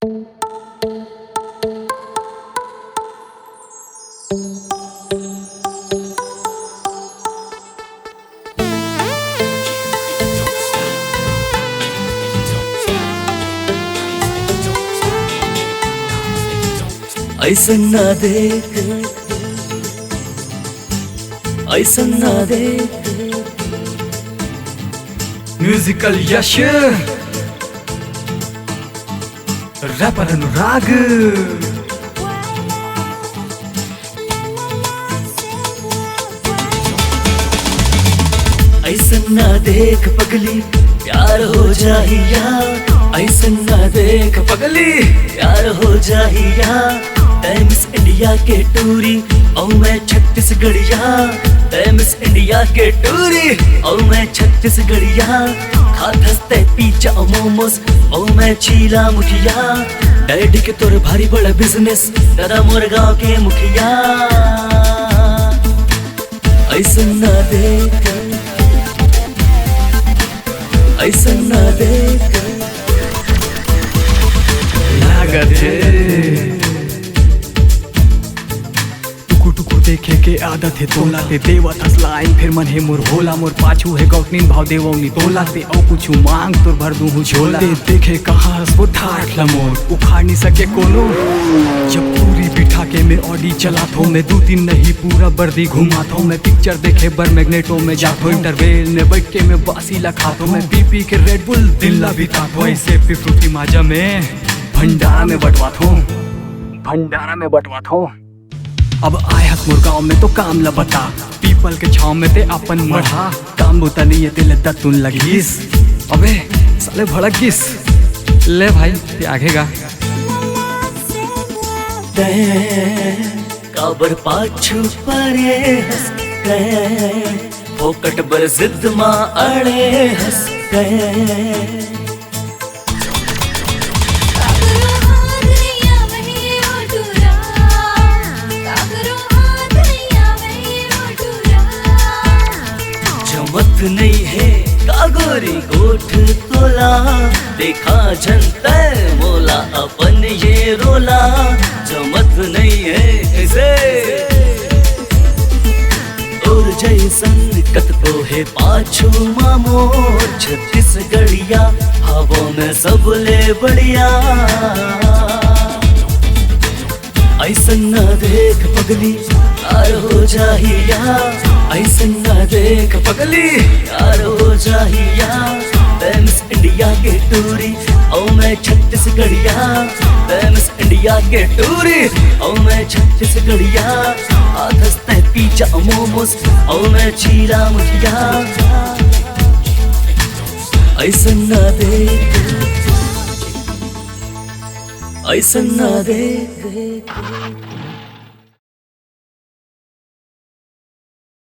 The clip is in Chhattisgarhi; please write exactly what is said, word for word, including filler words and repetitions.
ऐसन ना देख, ऐसन ना देख। Musical यश, rapper अनुराग। ऐसन ना देख पगली, प्यार हो जाही या। ऐसन ना देख पगली, प्यार हो जाही या। तै मिस इंडिया के टूरी, अउ मैं छत्तीसगढ़िया। तै मिस इंडिया के टूरी, अउ मैं छत्तीसगढ़िया। खाथस तै पिज्जा अउ मोमोज, अउ मैं छीला मुखिया। डैडी के तोर भारी बड़ा business, दादा मोर गांव के मुखिया। ऐसन ना देख, ऐसन ना देख। लागत हे। टुकुर टुकुर देखे के आदत हे तोला, ते देवत हस line, फेर मन हे मोर भोला। मोर पाछू हे गौटनीन भाव देवौनी तोला, ते अउ कुछु मांग, तोर भर दूहूं झोला। ते देखे कहां हस वो ठाठ ल मोर, उखाड़ नी सके कोनो। जब टूरी बिठा के मैं Audi चलाथों, मैं दू तीन नहीं पूरा बर्दी घुमाथों। मैं picture देखे बर Magneto में जाथों, interval में बैठ के मैं बासी ला खाथों। मैं पी पी के Red Bull दिन ला बिताथों, ऐसे पी फ्रूटी माजा में भंडारा में बंटवाथों, भंडारा में बंटवाथों। अब आय हस मोर गांव में तो काम ल बता, पीपल के छांव में ते अपन मढ़ा। काम बुता नइ हे तेला दतुन लगिस, अबे साले भड़क गिस। ले भाई, ते आगे गा। तै काबर पाछू परे हस तै, फोकट बर जिद मा अड़े हस तै। काकरो हाथ नइ आवही ओ टूरा, काकरो हाथ नइ आवही ओ टूरा। जमत नइ हे का गोरी गोठ तोला, देखा झन तै मोला अपन ये रोला। जमत नइ हे कइसे? तोर जइसन कतको हे पाछू मा मोर, छत्तीसगढ़िया हवों मैं सबले बढ़िया। ऐसन ना देख पगली, प्यार हो जाही या। ऐसन ना देख पगली, प्यार हो जाही या। तै मिस इंडिया के टूरी, अउ मैं छत्तीसगढ़िया। तै मिस इंडिया के टूरी, अउ मैं छत्तीसगढ़िया। खाथस तै पिज्जा मोमोज, अउ मैं छीला मुखिया। ऐसन ना देख, ऐसन ना देख।